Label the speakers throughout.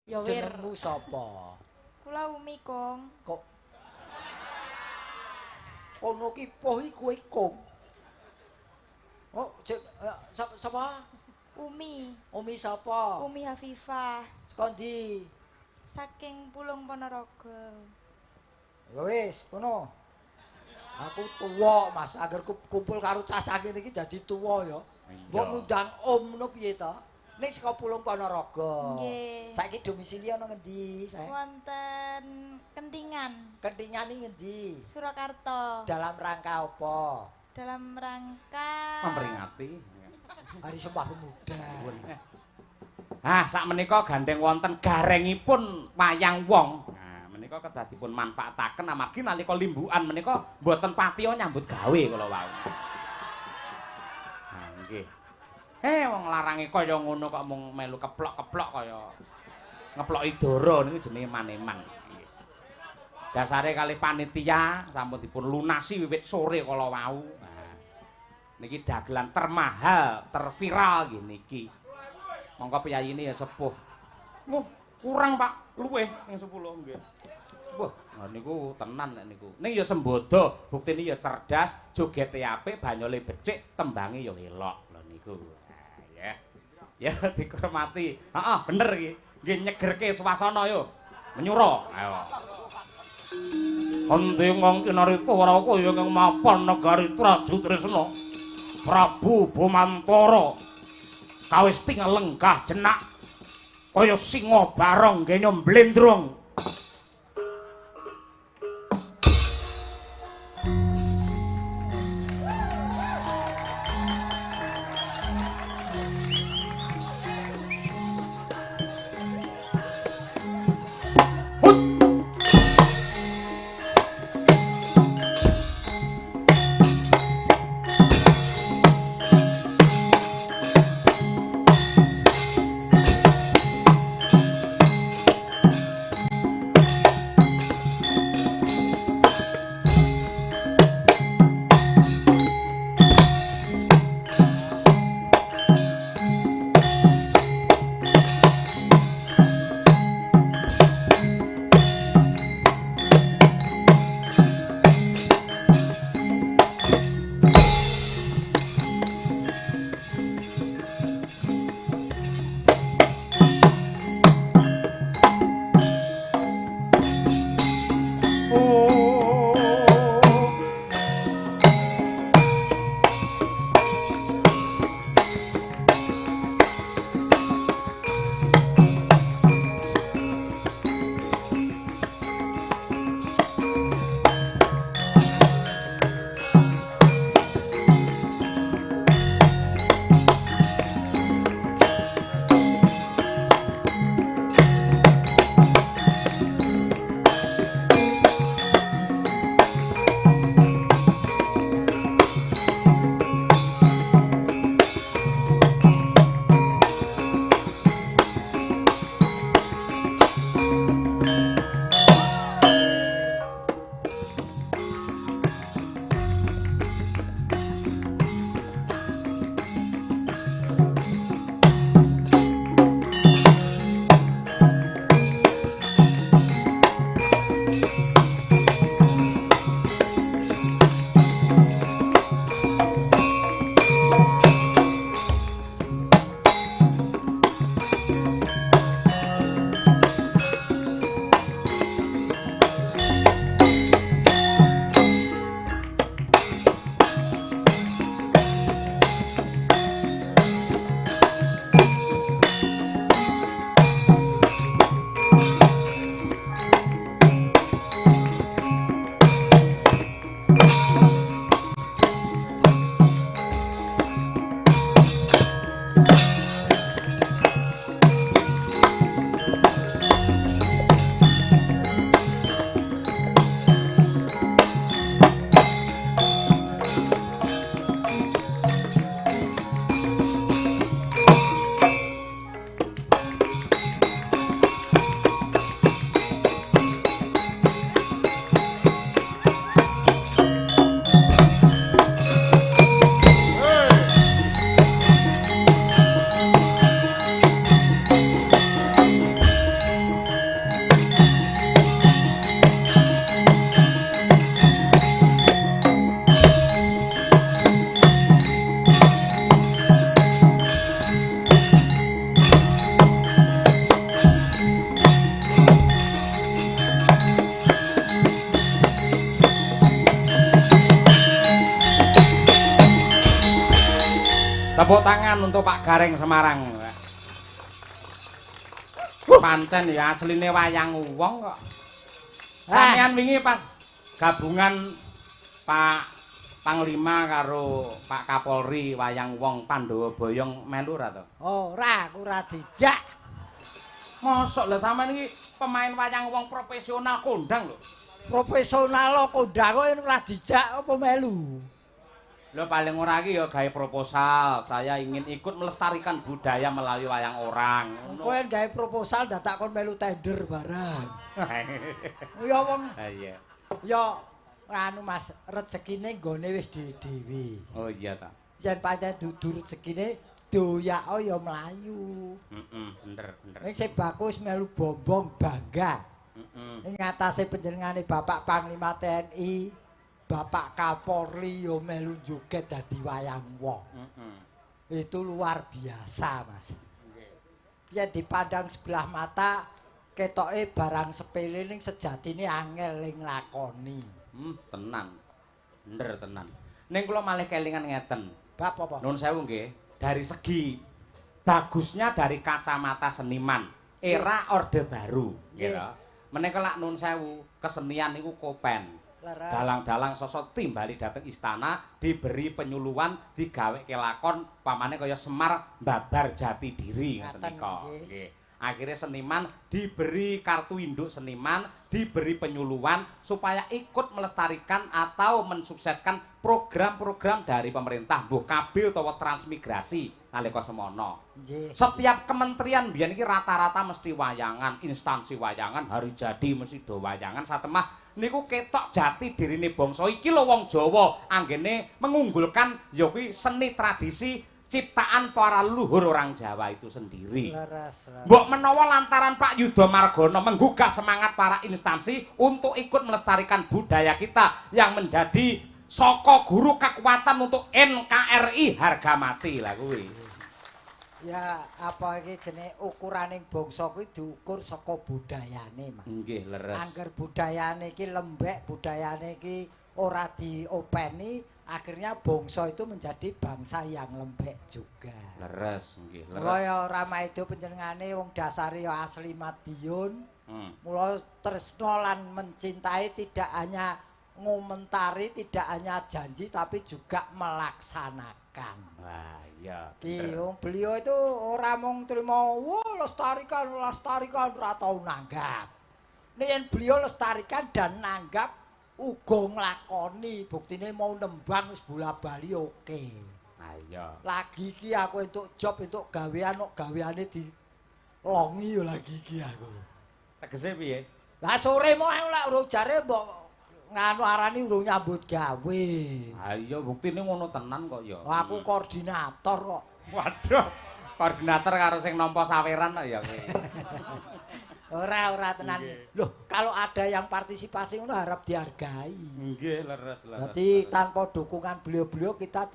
Speaker 1: Ya wir.
Speaker 2: Jenengmu sapa?
Speaker 3: Kula Umi, Kong.
Speaker 2: Kok kono ki poh iki kowe Kong. Oh, sapa?
Speaker 3: Umi.
Speaker 2: Umi sapa?
Speaker 3: Umi Hafifah.
Speaker 2: Saka ndi?
Speaker 3: Saking Pulung Ponorogo.
Speaker 2: Ya wis, kono. Aku tuwa, Mas. Angger kumpul karo cacah kene iki dadi tuwa ya. Mbok ngundang om ngono piye to? Ning saka Pulung Ponorogo.
Speaker 3: Nggih.
Speaker 2: Saiki domisili ana ngendi, Saya?
Speaker 3: Wonten Kentingan.
Speaker 2: Kentingan iki ngendi?
Speaker 3: Surakarta.
Speaker 2: Dalam rangka apa?
Speaker 3: Dalam rangka
Speaker 4: memperingati
Speaker 2: Hari Sumpah Pemuda.
Speaker 4: Ah, sak menika gandeng wonten garengipun wayang wong. Nah, menika kedah dipun manfaataken amargi nalika limbukan menika mboten patiya nyambut gawe kala wau. Nah, nggih. Wong larange kaya ngono kok mung melu keplok-keplok kaya ngeploki dara niku jenenge maneman. Dasare kali panitia sampun dipun lunasi wiwit sore kala wau. Nah, niki dagelan termahal, terviral nggih niki. Mongko piyayine ya sepuh. Wah, kurang Pak, luwih ing 10 nggih. Wah, niku tenan nek niku. Ning ya sembodo, buktine ya cerdas, jogete apik, banyole becik, tembange ya elok lho niku. Nah, ya. Ya dihormati. Heeh, bener iki. Nggih nyegerke swasana yo. Menyura. Ayo. Endi wong kinarita ora kaya ing mapan negari Traju Tresna. Prabu Bomantara kawis tingal lenggah jenak kaya singa barong genya mblendrong. Tepuk tangan untuk Pak Gareng Semarang. Pancen ya asline wayang wong kok. Sampeyan wingi pas gabungan Pak Panglima karo Pak Kapolri wayang wong Pandhawa Boyong melu ora to?
Speaker 2: Ora, aku ora dijak.
Speaker 4: Mosok lho sampeyan iki pemain wayang wong profesional kondang lho.
Speaker 2: Profesional kondang kok ora dijak apa melu?
Speaker 4: Lho paling ora iki ya gawe proposal, saya ingin ikut melestarikan budaya melalui wayang orang.
Speaker 2: Kowe gawe proposal dadak kon melu tender barang. Ya wong.
Speaker 4: Ha iya.
Speaker 2: Ya anu Mas, rezekine nggone wis dhewe.
Speaker 4: Oh iya ta.
Speaker 2: Yen pancen dudu rezekine doyako ya mlayu.
Speaker 4: Heeh, bener, bener.
Speaker 2: Ning sing bagus melu bombong bangga.
Speaker 4: Heeh.
Speaker 2: Ing ngatasé panjenengane Bapak Panglima TNI, Bapak Kapolri yo melu joget dadi wayang wong. Itu luar biasa, Mas.
Speaker 4: Nggih.
Speaker 2: Yen dipandang sebelah mata ketoke barang sepele ning sejatine angel ing lakoni.
Speaker 4: Tenan. Bener tenan. Ning kula malih kelingan ngeten.
Speaker 2: Bab apa?
Speaker 4: Nuwun sewu nggih, dari segi bagusnya dari kacamata seniman era Orde Baru, nggih to. Menika lak nuwun sewu, kesenian niku kopen. Dalang-dalang sosok timbali dateng istana diberi penyuluhan digaweke lakon pamane kaya Semar babar jati diri ngoten nika. Nggih. Akhirnya seniman diberi kartu induk seniman, diberi penyuluhan supaya ikut melestarikan atau mensukseskan program-program dari pemerintah mbuh KB utawa transmigrasi nalika semono. Setiap kementerian biyen iki rata-rata mesti wayangan, instansi wayangan, hari jadi mesti do wayangan satemah niku ketok jati dirine bangsa iki lho wong Jawa anggene mengunggulkan ya kuwi seni tradisi ciptaan para leluhur orang Jawa itu sendiri.
Speaker 2: Leres, leres.
Speaker 4: Mbok menawa lantaran Pak Yudo Margono menggugah semangat para instansi untuk ikut melestarikan budaya kita yang menjadi soko guru kekuatan untuk NKRI harga mati lah kuwi.
Speaker 2: Ya apa iki jenenge ukuraning bangsa kuwi diukur saka budayane, Mas.
Speaker 4: Nggih, leres.
Speaker 2: Angger budayane iki lembek, budayane iki ora diopeni, akhirnya bangsa itu menjadi bangsa yang lembek juga.
Speaker 4: Leres, nggih, leres.
Speaker 2: Mula ya ora maido panjenengane wong dasare ya asli Madiun. Mula tresna lan mencintai tidak hanya ngomentari, tidak hanya janji tapi juga melaksanakan.
Speaker 4: Wah, iya.
Speaker 2: Ki wong beliau itu ora mung trimo wah lestarikan, lestarikan ora tau nanggap. Nek yen beliau lestarikan dan nanggap uga nglakoni, buktine mau nembang wis bola-bali oke.
Speaker 4: Ha iya.
Speaker 2: Lagi iki aku entuk job, entuk gawean, kok gaweane dilongi yo lagi iki aku.
Speaker 4: Tegese piye?
Speaker 2: Lah sore mau aku lak urung jare mbok nganu arani urung nyambut gawe.
Speaker 4: Ha iya buktine ngono tenan kok ya.
Speaker 2: Aku koordinator kok.
Speaker 4: Waduh, koordinator karo sing nampa saweran kok ya kowe.
Speaker 2: Ora ora tenan. Loh, kalau ada yang partisipasi ngono harap dihargai.
Speaker 4: Nggih, leres leres.
Speaker 2: Berarti tanpa dukungan beliau-beliau kita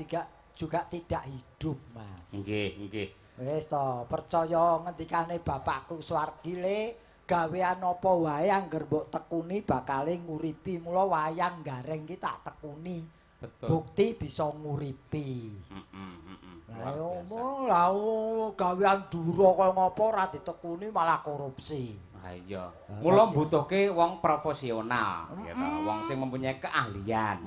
Speaker 2: juga tidak hidup, Mas.
Speaker 4: Nggih, nggih.
Speaker 2: Wis to, percaya ngendikane bapakku Suwargi le, gawean apa wae angger mbok tekuni bakale nguripi. Mula wayang gareng ki tak tekuni.
Speaker 4: Betul.
Speaker 2: Bukti bisa nguripi.
Speaker 4: Heeh, heeh.
Speaker 2: Lah yo lah gawean dura kaya ngopo ora ditekuni malah korupsi.
Speaker 4: Ha iya. Mula mbutuhke wong profesional, gitu. Wong sing mempunyai keahlian.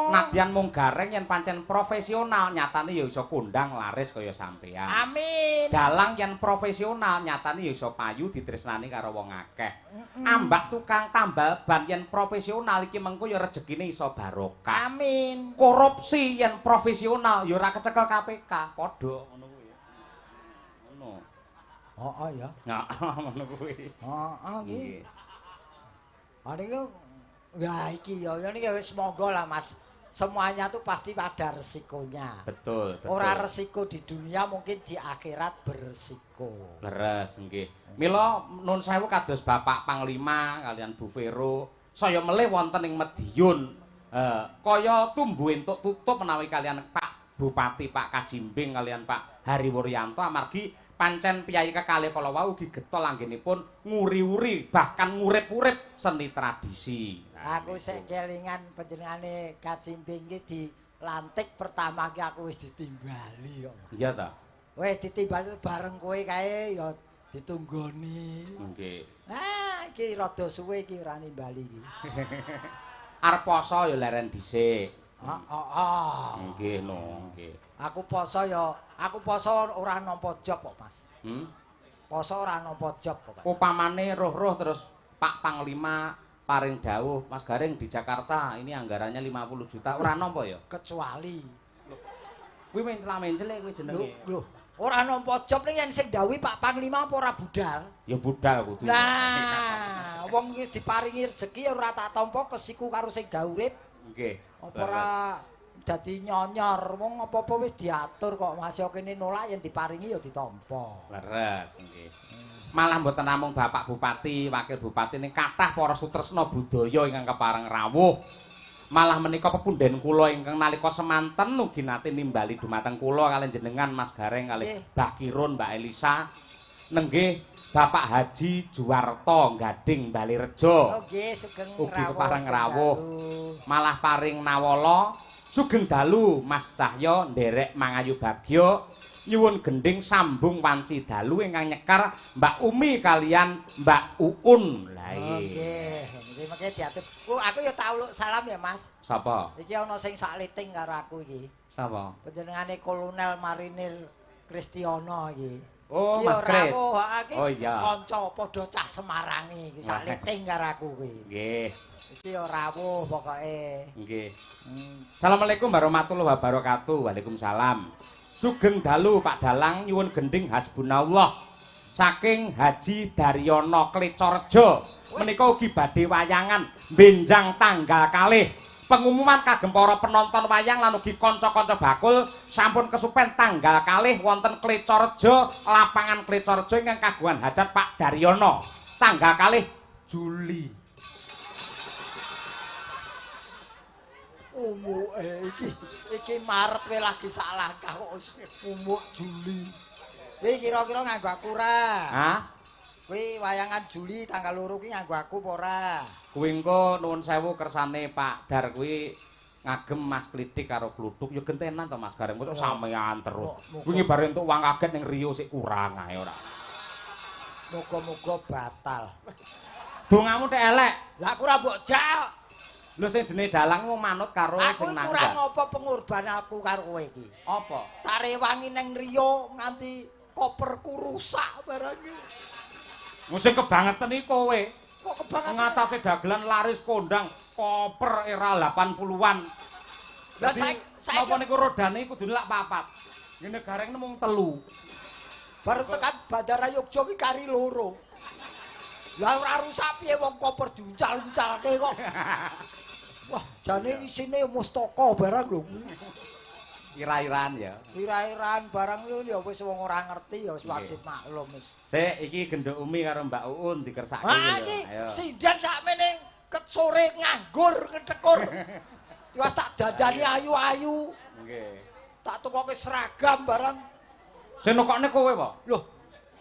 Speaker 4: Nadyan mung gareng yen pancen profesional nyatane ya iso kondang laris kaya sampean.
Speaker 2: Amin.
Speaker 4: Dalang yen profesional nyatane ya iso payu ditresnani karo wong akeh. Ambak tukang tambal ban yen profesional iki mengko ya rejekine iso barokah.
Speaker 2: Amin.
Speaker 4: Korupsi yen profesional ya ora kecekel KPK, padha ngono kuwi. Ngono.
Speaker 2: Heeh ya.
Speaker 4: Heeh ngono kuwi.
Speaker 2: Heeh iki. Ah niku ya iki ya niki wis monggo lah Mas. Semuanya tuh pasti ada resikonya.
Speaker 4: Betul, betul.
Speaker 2: Ora resiko di dunia mungkin di akhirat beresiko.
Speaker 4: Leres nggih. Mila nun sewu kados Bapak Panglima kalian Bu Vero saya melih wonten ing Madiun. Kaya tumbuh entuk tutup menawi kalian Pak Bupati Pak Kajimbing kalian Pak Hari Wuryanto amargi pancen piyayi kekalih kala wau ugi getol anggenipun nguri-uri bahkan ngurip-urip seni tradisi.
Speaker 2: Nah, aku sik kelingan panjenengane Kacimping iki Lantik pertama ki aku wis ditimbali kok.
Speaker 4: Iya ta?
Speaker 2: Wis ditimbali bareng kowe kae ya ditunggoni.
Speaker 4: Nggih.
Speaker 2: Ah, iki rada suwe iki ora nimbali iki.
Speaker 4: Arep poso ya leren dhisik.
Speaker 2: Heeh.
Speaker 4: Nggih no, nggih.
Speaker 2: Aku poso ya, aku poso ora nampa job kok, Mas.
Speaker 4: Hmm?
Speaker 2: Poso ora nampa job kok.
Speaker 4: Upamane roh-roh terus Pak Panglima paring dawuh, Mas Gareng di Jakarta ini anggarannya 50 juta, ora nampa ya?
Speaker 2: Kecuali.
Speaker 4: Kuwi mencla-mencele kuwi jenenge.
Speaker 2: Lho, ora nampa job ning yen sing dawuhi Pak Panglima apa ora budal?
Speaker 4: Ya budal kudu.
Speaker 2: Nah, wong iki diparingi rezeki ora tak tampa kesiku karo sing gawe urip.
Speaker 4: Nggih.
Speaker 2: Apa ora dadi nyonyor, wong apa-apa wis diatur kok Mas, yo kene nolak yen diparingi ya ditampa.
Speaker 4: Leres nggih. Malah mboten namung Bapak Bupati, Wakil Bupati ning kathah para sutresna budaya ingkang kepareng rawuh. Malah menika pepunden kula ingkang nalika semanten ugi nate nimbali dumateng kula kaliyan jenengan Mas Gareng kalih Mbah Kirun, Mbak Elisa. Nenggih Bapak Haji Juwarto Gading Balirejo.
Speaker 2: Oh nggih, sugeng
Speaker 4: ugi
Speaker 2: rawuh.
Speaker 4: Kepareng rawuh. Malah paring nawala sugeng dalu Mas Cahyo nderek mangayu bagya nyuwun gending sambung wanci dalu ingkang nyekar Mbak Umi kalian Mbak Uun. Lah
Speaker 2: nggih, nggih mengke diatur. Oh, aku ya tak uluk salam ya, Mas.
Speaker 4: Sapa?
Speaker 2: Iki ana sing sak liting karo aku iki.
Speaker 4: Sapa?
Speaker 2: Panjenengane Kolonel Marinir Kristiono iki.
Speaker 4: Oh, Mas Kris.
Speaker 2: Oh iya. Kanca padha cah Semarange iki sak liting karo aku kuwi.
Speaker 4: Nggih.
Speaker 2: Iki ya rawuh pokoke.
Speaker 4: Nggih. Assalamualaikum warahmatullahi wabarakatuh. Waalaikumsalam. Sugeng dalu Pak Dalang nyuwun gending hasbunallah saking Haji Daryono Klecorejo. Menika ugi badhe wayangan benjang tanggal 2. Pengumuman kagem para penonton wayang lan ugi kanca-kanca bakul sampun kesupen tanggal 2 wonten Klecorejo, lapangan Klecorejo ingkang kagungan hajat Pak Daryono. Tanggal 2 Juli.
Speaker 2: Umuke iki Maret we lagi sak langkah kok wis umuk Juli. Kuwi kira-kira nganggo aku ora?
Speaker 4: Hah?
Speaker 2: Kuwi wayangan Juli tanggal 2 ki nganggo aku apa ora?
Speaker 4: Kuwi engko nuwun sewu kersane Pak Dar kuwi ngagem Mas Klitik karo Kluthuk ya gentenan to Mas Gareng kok sampean terus. Wingi bare entuk wong kaget ning Rio sik kurang ae ora.
Speaker 2: Muga-muga batal.
Speaker 4: Dongamu tek elek.
Speaker 2: Lah aku ora mbok jak.
Speaker 4: Lho sing jenenge dalang wong manut karo sing nangga.
Speaker 2: Aku kurang apa pengorban aku karo kowe iki?
Speaker 4: Apa?
Speaker 2: Tak rewangi ning Rio nganti koperku rusak barang iki.
Speaker 4: Sing kebangetan iki kowe.
Speaker 2: Kok kebangetan?
Speaker 4: Ngatasi dagelan laris kondang koper era 80-an.
Speaker 2: Lah saiki
Speaker 4: napa niku rodane kudune lak papat. Ngene Gareng mung 3.
Speaker 2: Baru tekan Bandara Yogya ki kari 2. Lah ora rusak piye wong koper diuncal-uncalke kok. Wah, jane isine mustaka barang lho.
Speaker 4: Ira-iraan ya.
Speaker 2: Ira-iraan barang lho ya wis wong ora ngerti ya wis wajib maklum wis.
Speaker 4: Sik iki genduk Umi karo Mbak Uun dikersake
Speaker 2: lho. Ha iki sinden sakmene ket sore nganggur ngetekur. Tiwas tak dandani ayu-ayu.
Speaker 4: Nggih.
Speaker 2: Tak tukoke seragam barang.
Speaker 4: Sing nukokne kowe apa?
Speaker 2: Lho,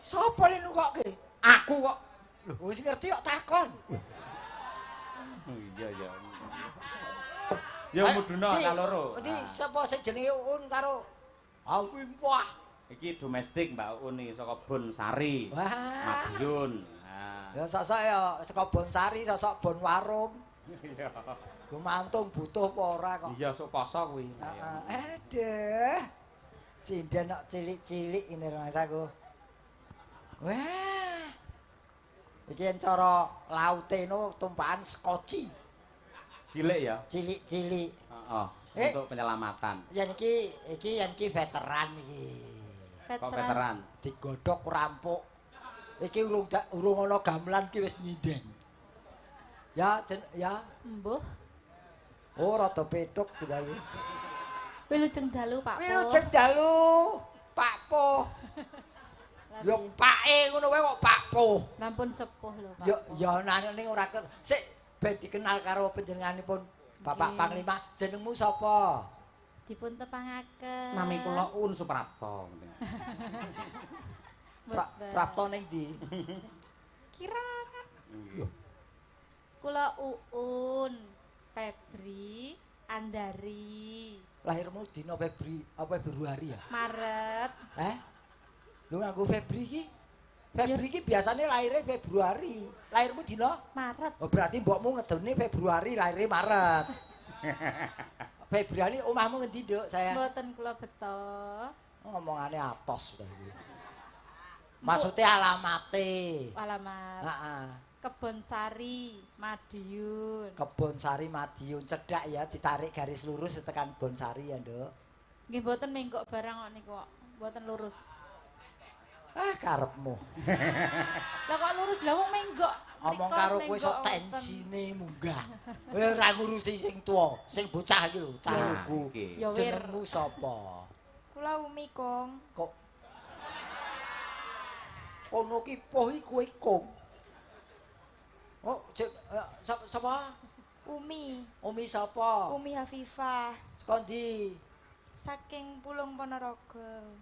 Speaker 2: sapa sing nukokke?
Speaker 4: Aku kok.
Speaker 2: Lho, wis ngerti kok takon.
Speaker 4: Iya ya. Ya muduna ta loro.
Speaker 2: Endi sapa sing jenenge Uun karo aku wah.
Speaker 4: Iki domestik Mbak Uun iki saka Bonsari. Madiun. Ha.
Speaker 2: Ya sosok ya saka Bonsari, sosok Bon Warum.
Speaker 4: Iya.
Speaker 2: Gumantung butuh apa ora kok.
Speaker 4: Iya sok poso kuwi.
Speaker 2: Heeh. Aduh. Sinden kok cilik-cilik ngene Mas aku. Wah. Iki yen cara laute no tumpahan skoci.
Speaker 4: Cilik ya?
Speaker 2: Cilik-cilik.
Speaker 4: Heeh. Untuk penyelamatan.
Speaker 2: Yen iki yen iki veteran iki.
Speaker 4: Kok veteran?
Speaker 2: Digodhog rampuk. Iki urung ana gamelan ki wis nyindeng. Ya, ya.
Speaker 1: Mbuh.
Speaker 2: Oh, rada petuk kita iki.
Speaker 1: Wilujeng dalu, Pak Po.
Speaker 2: Wilujeng dalu, Pak Po. Ya pake ngono wae kok Pak Po.
Speaker 1: Nampun sepuh lho, Pak.
Speaker 2: Ya ya ning ora sik ben dikenal karo panjenenganipun Bapak Panglima. Jenengmu sapa?
Speaker 1: Dipun tepangaken.
Speaker 4: Nami kula Un Suprapto.
Speaker 2: Prapto ning ndi?
Speaker 1: Kirangan. Kula Uun Febri Andari.
Speaker 2: Lahirmu dina Febri apa Februari ya?
Speaker 1: Maret.
Speaker 2: Eh? Lu nganggo Febri iki? Febri iki biasane lahirnya Februari. Lahirmu dina?
Speaker 1: Maret.
Speaker 2: Oh, berarti mbokmu ngedone Februari, lahirnya Maret. Februari omahmu ngendi, Nduk, sayang?
Speaker 1: Mboten kula beto.
Speaker 2: Ngomongane atos ta iki. Maksudnya alamate.
Speaker 1: Alamat.
Speaker 2: Heeh.
Speaker 1: Kebon Sari, Madiun.
Speaker 2: Kebon Sari Madiun cedhak ya, ditarik garis lurus tekan Kebon Sari ya, Nduk.
Speaker 1: Nggih mboten menggok barang kok niku kok. Mboten lurus.
Speaker 2: Ah, karepmu.
Speaker 1: Lah kok lurus lah wong menggok.
Speaker 2: Omong karo kowe sok tensine munggah. Kowe ora ngurusi sing tuwa, sing bocah iki lho, cah lugu. Jenengmu sapa?
Speaker 3: Kula Umi Kong.
Speaker 2: Kok kono ki poh iki kowe Kong. Oh, sapa?
Speaker 3: Umi.
Speaker 2: Umi sapa?
Speaker 3: Umi Hafifah.
Speaker 2: Saka ndi?
Speaker 3: Saking Pulung Ponorogo.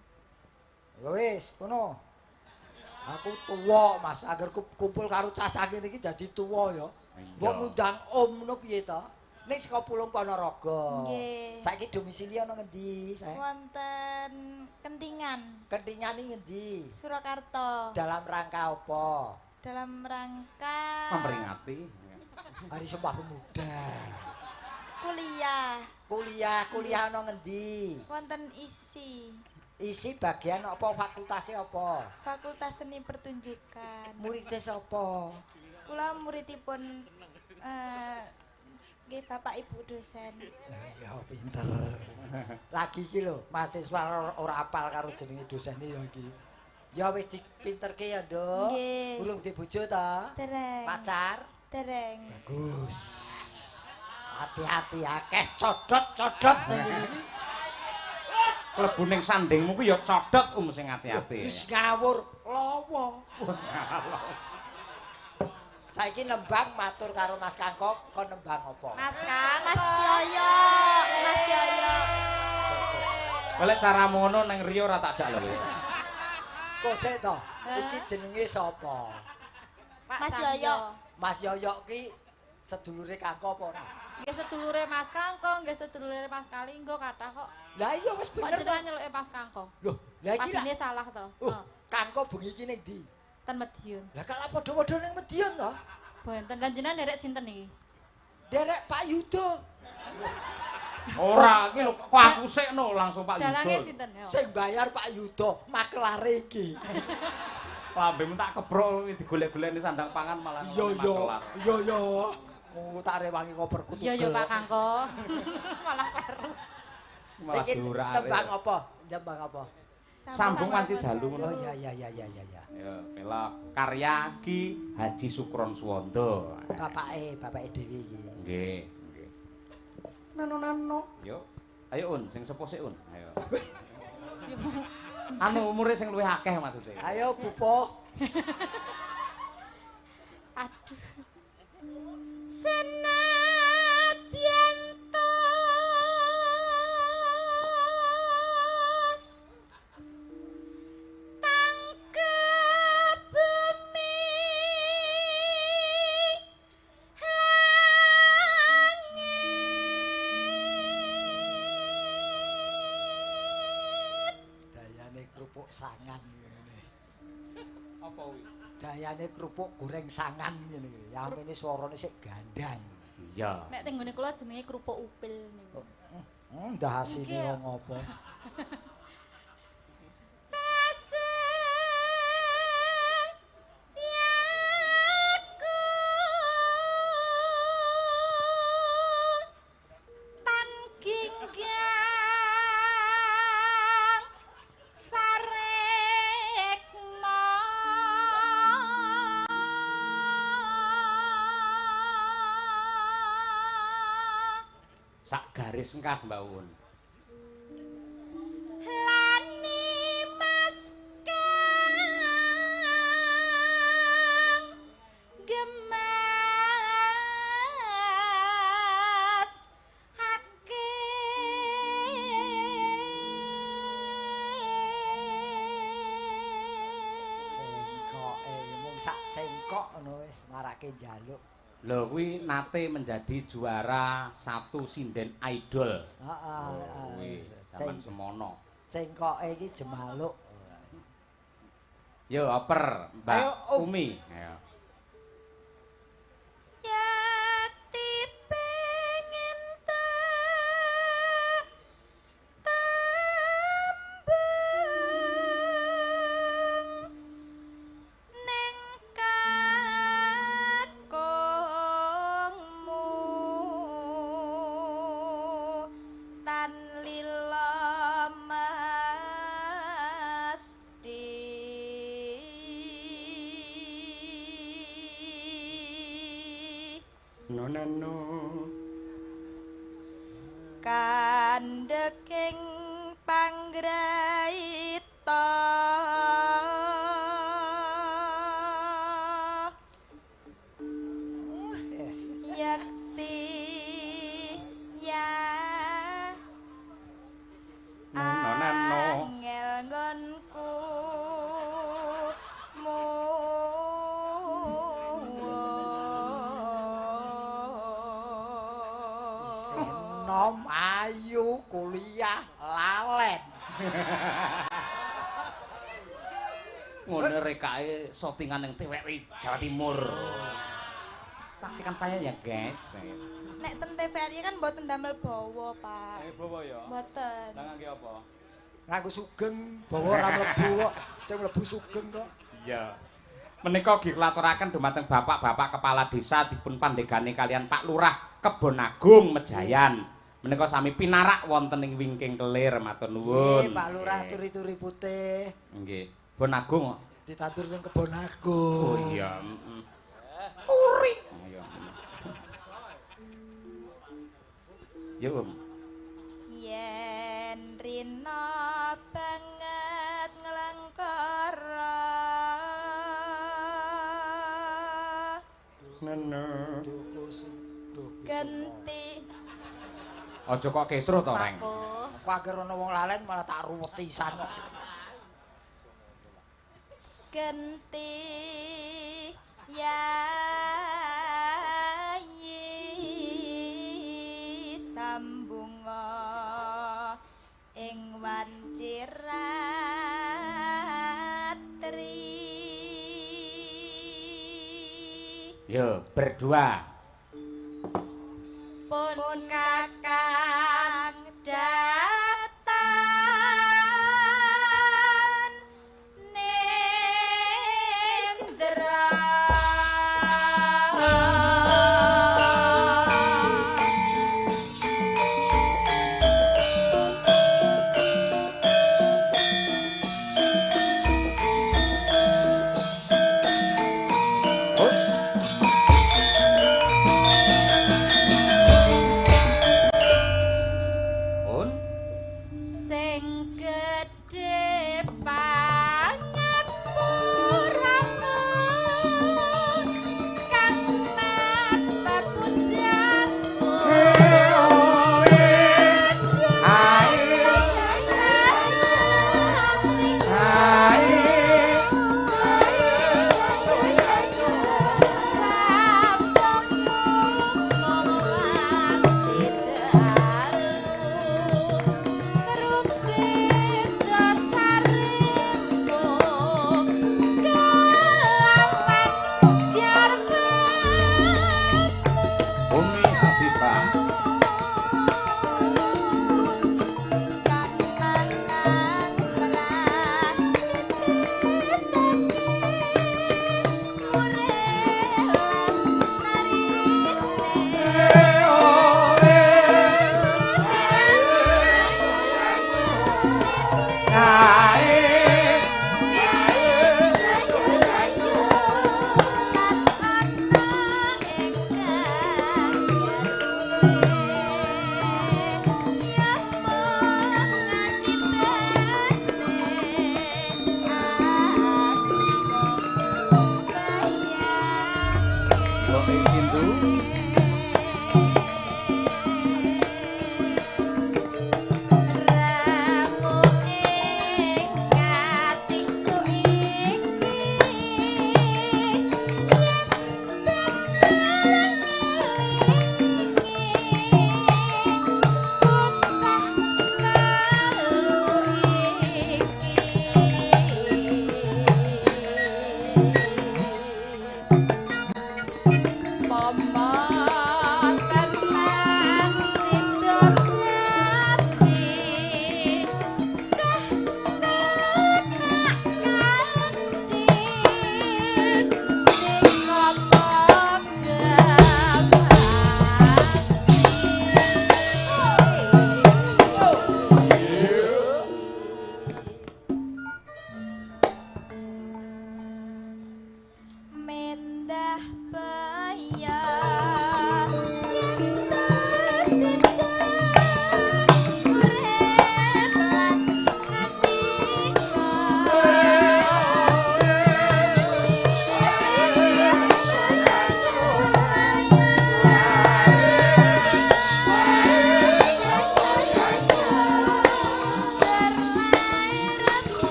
Speaker 2: Ya wis, kono. Aku tuwa, Mas. Angger kumpul karo cah-cah ngene iki dadi tuwa ya. Mbok ngundang om ngono piye to? Ning saka Pulung Ponorogo.
Speaker 3: Nggih.
Speaker 2: Saiki domisili ana ngendi, Sayang?
Speaker 3: Wonten Kentingan.
Speaker 2: Kentingan iki ngendi?
Speaker 3: Surakarta.
Speaker 2: Dalam rangka apa?
Speaker 3: Dalam rangka
Speaker 4: memperingati
Speaker 2: Hari Sumpah Pemuda.
Speaker 3: Kuliah.
Speaker 2: Kuliah, kuliah ana ngendi?
Speaker 3: Wonten ISI.
Speaker 2: Isi bagian apa, fakultasnya apa?
Speaker 3: Fakultas Seni Pertunjukan.
Speaker 2: Muridnya sapa?
Speaker 3: Kula muridipun nggih Bapak Ibu dosen.
Speaker 2: Ya pinter. Lagi iki lho, mahasiswa ora apal karo jenenge dosene ya iki. Ya wis dipinterke ya, Nduk. Urung dibojo ta?
Speaker 3: Dereng.
Speaker 2: Pacar?
Speaker 3: Dereng.
Speaker 2: Bagus. Hati-hati akeh codot-codot ning ngene iki.
Speaker 4: Klebu ning sandingmu ku ya codot sing ati-ati.
Speaker 2: Wis ngawur lawa. Saiki nembang matur karo Mas Kangko, kon nembang apa?
Speaker 1: Mas Kangko.
Speaker 3: Mas Yoyo, Mas Yoyo.
Speaker 4: Kowe lek caramu ngono ning Rio ora tak jak lho kowe.
Speaker 2: Kok sik to? Iki jenenge sapa?
Speaker 3: Mas Yoyo.
Speaker 2: Mas Yoyo ki sedulure Kangko apa ora?
Speaker 1: Nggih sedulure Mas Kangko, nggih sedulure Mas Kalinggo kathah kok.
Speaker 2: Lah iya wis bener.
Speaker 1: Kok jenengan nyeluke Mas Kangko?
Speaker 2: Loh, lah iki
Speaker 1: lak salah to.
Speaker 2: Kangko bengi iki ning ndi?
Speaker 1: Ten Madiun.
Speaker 2: Lah kok lak padha-padha ning Madiun to?
Speaker 1: Boten. Lah jenengan nderek sinten iki?
Speaker 2: Nderek Pak Yudo.
Speaker 4: Ora, iki lho kok aku sikno langsung Pak Yudo.
Speaker 1: Dalange sinten?
Speaker 2: Sing bayar Pak Yudo, makelare iki.
Speaker 4: Lambemu tak kebrok digolek-golekne sandang pangan malah.
Speaker 2: Iya iya. Iya iya. Mau tak rewangi koperku tugel.
Speaker 1: Iya iya Pak Kangko. Malah kleru.
Speaker 4: Malah durare.
Speaker 2: Tembang apa? Tembang apa?
Speaker 4: Sambung wanci dalu ngono.
Speaker 2: Oh iya iya iya iya iya.
Speaker 4: Ya, pelok karya Ki Haji Sukron Suwondo.
Speaker 2: Bapake, bapake dhewe iki.
Speaker 4: Nggih, nggih. Nano-nano. Yo. Ayo Un, sing sepuh sik Un. Ayo. Anu umure sing luwih akeh maksude.
Speaker 2: Ayo pupuh.
Speaker 1: Aduh. Senadyan to tangkep bumi langit.
Speaker 2: Dayane kerupuk sangan ngene.
Speaker 4: Apa kuwi?
Speaker 2: Dayane kerupuk goreng sangan ngene iki. Ya ampene swarane sik gandang.
Speaker 4: Iya.
Speaker 1: Nek teng nggone kula jenenge kerupuk upil niku.
Speaker 2: Ndah asine wong apa?
Speaker 1: Tan ginggang sarekma
Speaker 4: Sak garis engkas Mbak Un.
Speaker 1: Lani Mas Kang gemas hake.
Speaker 2: Cengkoke mung sak cengkok ngono wis marake njaluk.
Speaker 4: Lho kuwi nate menjadi juara 1 sinden idol.
Speaker 2: Heeh,
Speaker 4: kuwi jaman semono.
Speaker 2: Cengkoke iki jemaluk.
Speaker 4: Yo oper Mbak Umi. Ayo.
Speaker 3: Yakti pengen tak tambeng ning kakungmu tan lila mesti.
Speaker 4: No no no.
Speaker 3: Kandheking panggraita yakti ya
Speaker 4: No no no no.
Speaker 3: angel nggonku
Speaker 2: Isih nom ayu kuliah lalen.
Speaker 4: Ngono rekake syutingan ning TVRI Jawa Timur. Saksikan saya ya, guys.
Speaker 3: Nek ten TVRI kan mboten damel bawa, Pak.
Speaker 4: Bawa ya.
Speaker 3: Mboten.
Speaker 4: Lah ngangge apa?
Speaker 2: Nganggo sugeng, bawa ora mlebu kok. Sing mlebu sugeng kok.
Speaker 4: Iya. Menika ugi kula aturaken dumateng bapak-bapak kepala desa dipun pandegani kalian Pak Lurah Kebon Agung Mejayan. Menika sami pinarak wonten ing wingking kelir, matur nuwun.
Speaker 2: Nggih, Pak Lurah turi-turi putih
Speaker 4: Nggih. Kebon Agung kok.
Speaker 2: Ditandur ning Kebon Agung.
Speaker 4: Oh iya, heeh. Turi. Ayo. Yo, Om.
Speaker 3: Yen rina banget nglangkara
Speaker 4: Nene.
Speaker 3: Genti
Speaker 4: Aja kok kesruh to, Reng.
Speaker 2: Aku anggere ana wong lalen malah tak ruweti isan kok.
Speaker 3: Genti yayi sambunga ing wanci ratri.
Speaker 4: Yo, berdua.
Speaker 1: Pun kakang datan nendra
Speaker 4: Pun
Speaker 1: sing gedhe pangapuramu Kang Mas papujanku.
Speaker 4: Umi Afifah.
Speaker 3: Kang Mas kang mratitesake murelas narine. Tan ana ingkang nyaruwe ya mung akibate aku bayangke.
Speaker 4: Mbok Sindu.
Speaker 1: Ramu ing atiku iki yen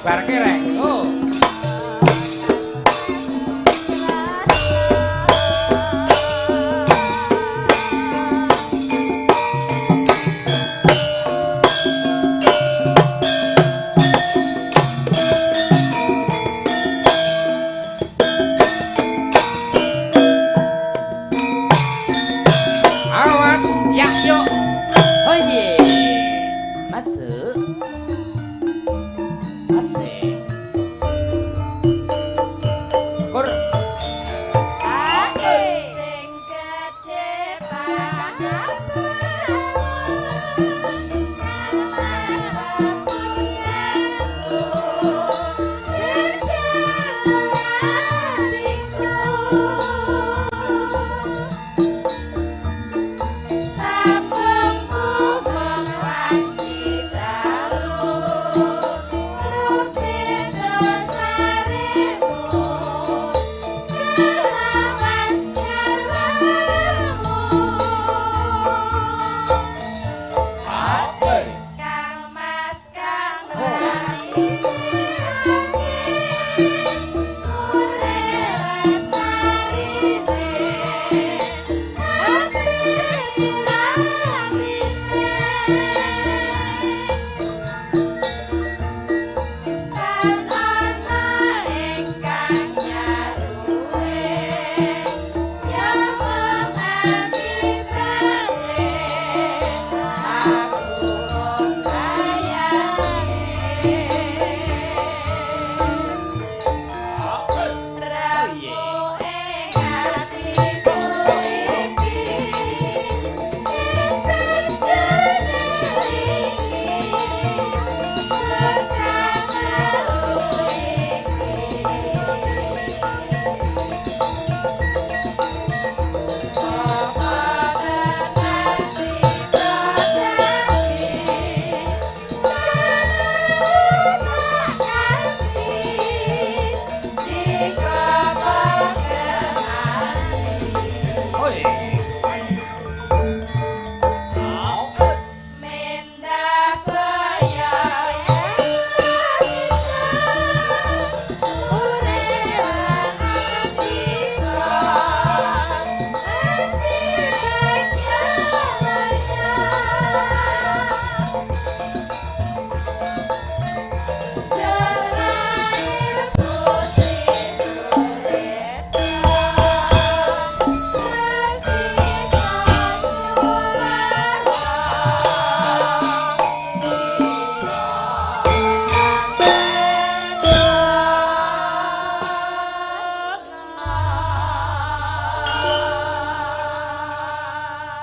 Speaker 4: Barke reng. Oh. Awas, ya yuk. Oh ye. Masuk. Asik. Kur.
Speaker 1: Sing gedhe pangapunten Mas papujanku jejak atiku sampun mung wanci dalu.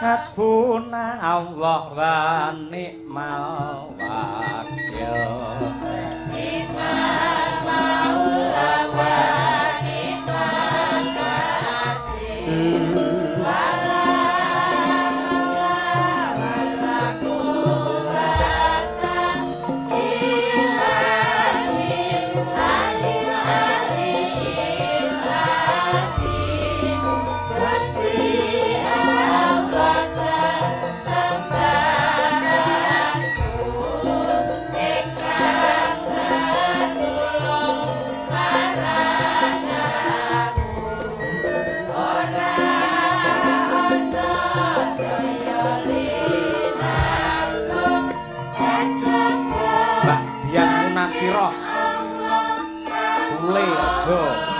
Speaker 4: Hasbuna Allah wa ni'mal wakil.
Speaker 1: Ni'mal maula wa ni'mal nasir. Wala haula wala quwwata illa billahil aliyyil azim. Gusti Allah sembahanku ingkang tetulung marang aku, ora ana daya linangkung kejaba
Speaker 4: Mbak Dian Munasirah. Bule aja.